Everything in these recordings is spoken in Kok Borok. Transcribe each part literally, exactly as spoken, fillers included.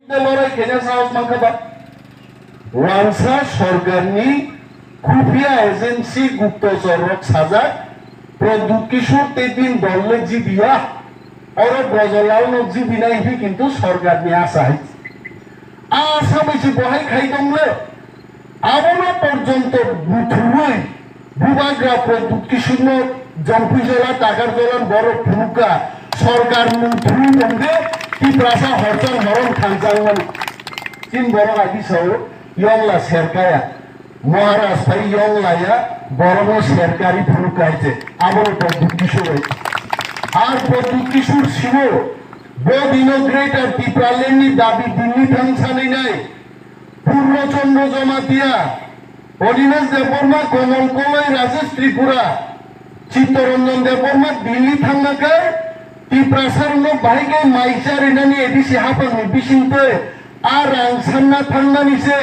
Lorai khaina sahos mankha ba? Wansa sorkarni khufia agency guptochor rok sajak Pradyut Kishore tei bini dol le jibiya. Oro Brajolal no jibinai hinwi kintu sorkarni asa hai. A asa bai se bohai khai tong le. Abono porjonto buthuwi bubagra Pradyut Kishore no Jampuijala Takarjala borok phunukha, sorkar mung thwi tongde Tiprasa horchang horom thangjak mani. Tin borok agi sao yongla serkaya, Maharaj pai yongla ya, borok no serkari phunukha hai se, abono Pradyut Kishore. Ar Pradyut Kishore siwo, bo dino Greater Tipraland ni dabi Delhi thang sanai nai. Purno Chandra Jamatia, Onimesh Debbarma, Komal Koloi, Rajesh Tripura, Chittaranjan Debbarma Delhi thangna khe Tiprasa rokno bahai khe mai charinani A D C haphangni bisingtwi a rang sanna thangnani se,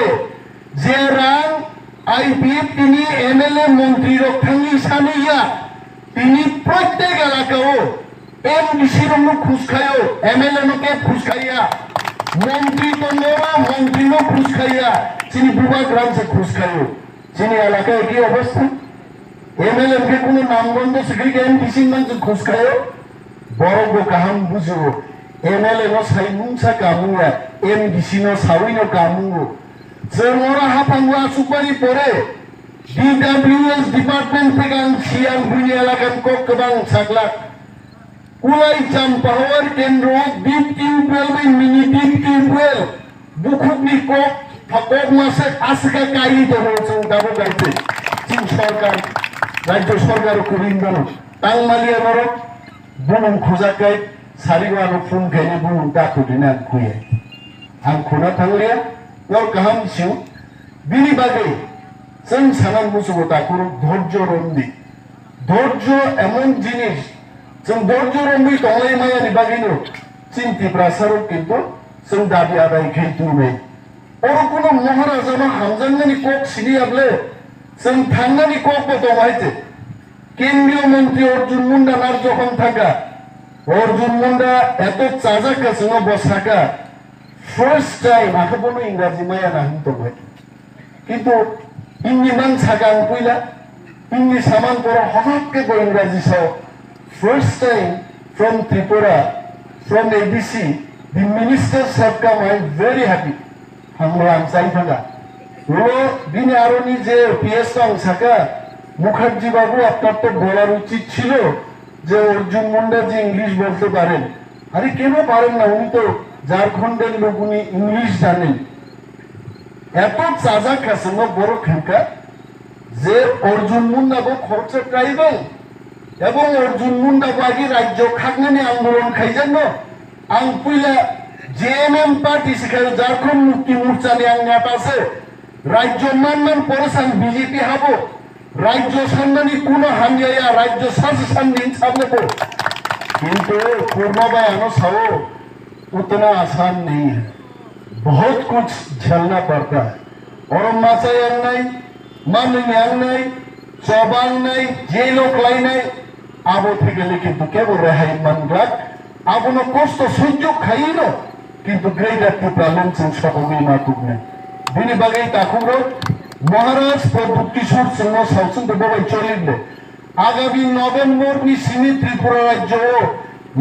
je rang I P F T ni M L A montri rok thangwi saniya, tini prottek elaka o M D C rokno khus khaio, M L A no khe khus khaiya, montri tongo, montri no khus khaiya, chini bubagra se khus khaio. Chini elaka eki obostha, M L A khe kuno namgondo sikri khe M D C man se khus khaio. Borok bo kaham bujio, M L A no sai mungsa kamung ya, M D C no sawi no kamung o. Chwng oro haphango achukmani pore D W S department theke ang siyan buini elaka ni kok kwbang saklak. Kulai Champahawar kendro deep tubewell bai mini deep tubewell bukhukni kok, kok masuk aswk kaiwi tongo chwng tabuk bai se. Chini sorkar, rajyo sorkar kwrwi wngmano. Tangmaliya norok bumung khujak kai sarigo ano phone khaini bumung dakhudina ang khuya. Ang khuna thangliya, nor kaham sio. Bini bagwi chwng sana musugo takhurok dhorjo romdi. Dhorjo emon jinis, chwng dhorjo romwi tonglai maya ni bagwino chini Tiprasa rok kintu chwng dabi adai khai twi bai. Oro kuno Maharaja no hamjaknani kok sini able, chwng thangnani kok bo tong hai te. Kendriya Mantri Arjun Munda nar jokhon thangkha, Arjun Munda eto chajak ka chwngno bo sakha, first time akhe bono Ingraji maya na hin tong hai. Kintu inni man sakha ang puila, inni saman poro hohak ke bo Ingraji sao. First time from Tripura, from A D C, the minister have come, I am very happy. Hamla ang chai thangkha. Ulo bini aroni je P S ang sakha, Mukherjee babu, আপনার তো বলার উচিত ছিল যে অর্জুন মুন্ডা যে ইংলিশ বলতে পারেন। আরে কেন পারেন না? উনি তো ঝাড়খণ্ডের লোক, উনি ইংলিশ জানেন। এত চাজা কাছে না বড় খানকা যে অর্জুন মুন্ডা বো খরচে ট্রাইবেল এবং অর্জুন মুন্ডা বাগি রাজ্য খাগনানি আন্দোলন খাইজেন। Ang puila J M M party sikhayo, Jharkhand Mukti Morcha ni ang neta se. Rajyo manman pore sang B J P habo. Rajyo sannani kuno hamya ya, rajyo sasa sanni sabne bo. Kintu Purno bai ano sao, utna asan nahi hai. Bahut kuch jhalna padta hai. Oro macha yangnai, manwi yangnai, chobangnai, jail o klainai, abo thikali kintu kebo rehai manglak, abono kosto sojjo khaino, kintu Greater Tipraland chwng sokogwi ma tuknai. Bini bagwi takhukrok Maharaj Pradyut Kishore chwngno sausung tei bobai cholirle. Agami November ni simi Tripura rajyo o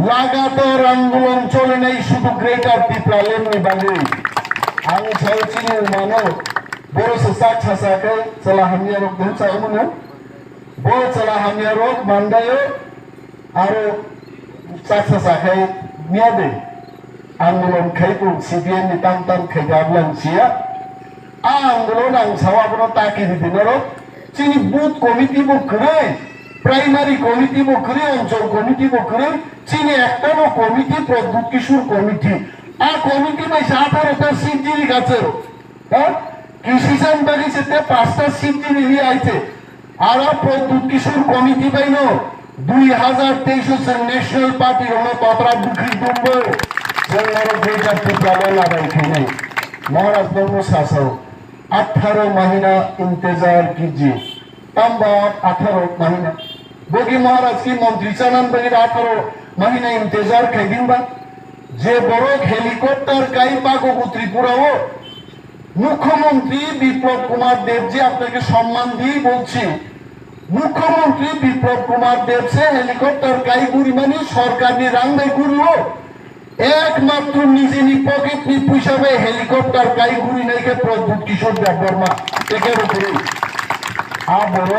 lagatar andolon cholinai sudu Greater Tipraland ni bagwi. Ang sao chini mano, boro se sak sasa khe chwla hamya rok dun sa mano. Bo chwla hamya rok mandayo aro sak sasa khe miya de. Andolon khai bo C P M ni tam tam khai gablang siya. A andolon ang sao abono taki ridi norok. Chini booth committee bo kwrwi, primary committee bo kwrwi, onchol committee bo kwrwi, chini ektano committee, Pradyut Kishore committee. A committee bai se atharo ta seat jili gachero. Ha? Kisisan bagi se te pasta seat jili li aite. Aro Pradyut Kishore committee bai no dui hazar teis o chwng National Party rokno totra bwkhwi dumbo. Chwng oro Greater Tipraland abai khainai. Maharaj no sasao. Atharo mahina intezar kijiye. Tamba atharo mahina. Bogi Maharaj ki montri chanan bagi atharo mahina intezar khaidin ba. যে বড় হেলিকপ্টার কাই পাগো Tripura ও, মুখ্যমন্ত্রী বিপ্লব কুমার দেব যে আপনাকে সম্মান দিয়ে বলছি, মুখ্যমন্ত্রী বিপ্লব কুমার দেব সে হেলিকপ্টার কাই গুড়ি মানে সরকারনি রাং bai গুড়িও একমাত্র নিজেনি পকেটনি পয়সা bai হেলিকপ্টার কাই গুড়ি নাইকে প্রদ্যুৎ কিশোর দেববর্মা টেকের উপরে। আ বড়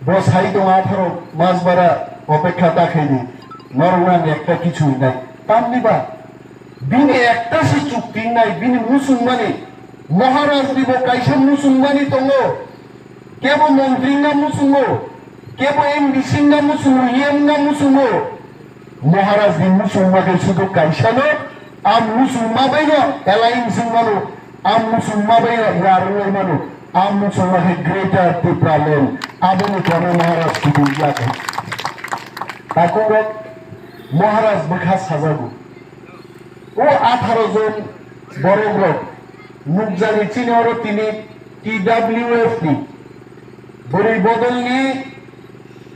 বসাই দো আঠারো মাস বারা অপেক্ষা তা খাইনি নরনাং একটা কিছুই নাই। তামনিবা বিনি একটা সে চুক্তি নাই, বিনি মুসুংমানি মহারাজ দিব কাইসা মুসুংমানি tongo, kebo montri na musungo, kebo M D C na musungo, E M na musungo. Maharaj ni musung ma khe sudu kaisa no, a musung ma bai no alliance wng mano, a musung ma bai no yar wng mano, a musung ma khe Greater Tipraland, aboni kono Maharaj sudu ya khe. Takhuk rok Maharaj bwkha sajago. O atharo jon borok rok nukjani chini oro tini T W F ni bwrwi bodol ni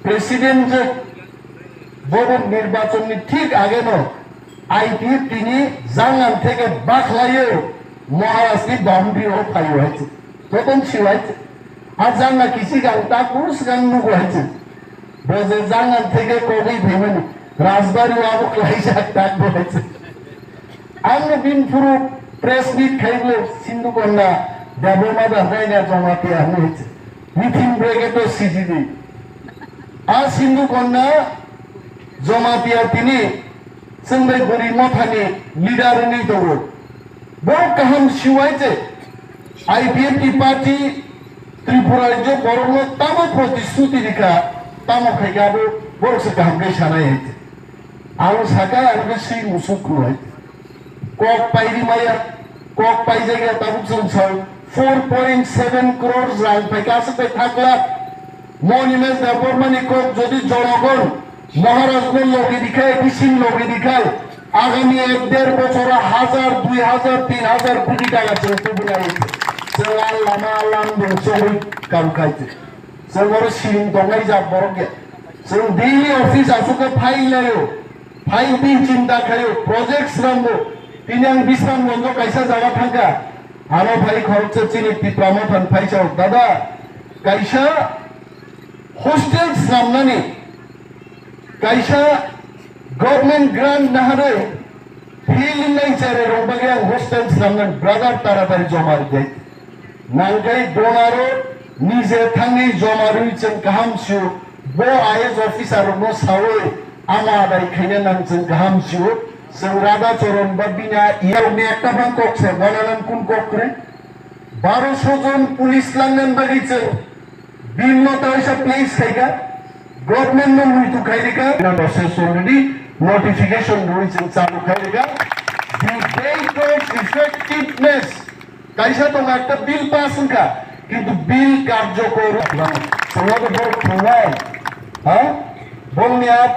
president je bobo nirbachon ni thik age no I P F T ni jangan theke bakhlaiyo Maharaj ni boundary o phaio hai se. Toton siwai se. A janga kisi gang ta kurus gang nugo hai se. Bo je jangan theke kogwi phaimani Rajbari o abo klaijak tak bo hai se. Ang no bin phuru press meet khai bole Sindhu Konna Debbarma da hai na Jamatia hwnwi hai se. Mithin brege to C G D. A Sindhu Konna Jamatia tini chwng bai bwrwi mothani leader wngwi tongo. Borok kaham siwai je I P F T party Tripura rajyo borokno tamo protishruti rikha, tamo khaikha abo borok se kaham khe sanai hai je. Ang saka ang khe swi musuk khulai. Kok pairi maya, kok paijak ya tabuk chwng sao four point seven crore rang phaikha aswk bai thak lakh. Monimesh Debbarmani kok jodi jonogon Maharaj no logi dikhai, bisin logi dikhai, agami ek der bochoro hazar, dui hazar, tin hazar koti taka chwng tubunai. Chwng a lama lam dong chogwi kam khai. Chwng oro siring tongnai jat borok ya. Chwng daily office aswk khe phai laio, phai di chinta khaio, project swnamgo. Tini ang Bisramganjo kaisa jaga thangkha. Ano phai khoroksa chini Tipra Motha ni phaisa, dada, kaisa hostel swnamnani, kaisa government grant naharwi field nai chare rok bagwi ang hostel swnamnani brother taratari joma rijai. Nangkhe donaro nije thangwi joma rwi chwng kaham sio, bo I A S officer rokno sawi ama adai khaina nang chwng kaham sio, chwng Radha Charan ba bini iyarokni ekta bang kok se, bonanan kun kok kwrwi? Baro so jon police langnan bagwi chwng bill no ta waisa place khaikha, government no muitu khai rikha. Na process already notification rwi chwng chalu khai rikha. The date of effectiveness kaisa tong ekta bill pass wngkha, kintu bill karjokor wngkha. Chwng abo borok thungnai, ha? Bongni a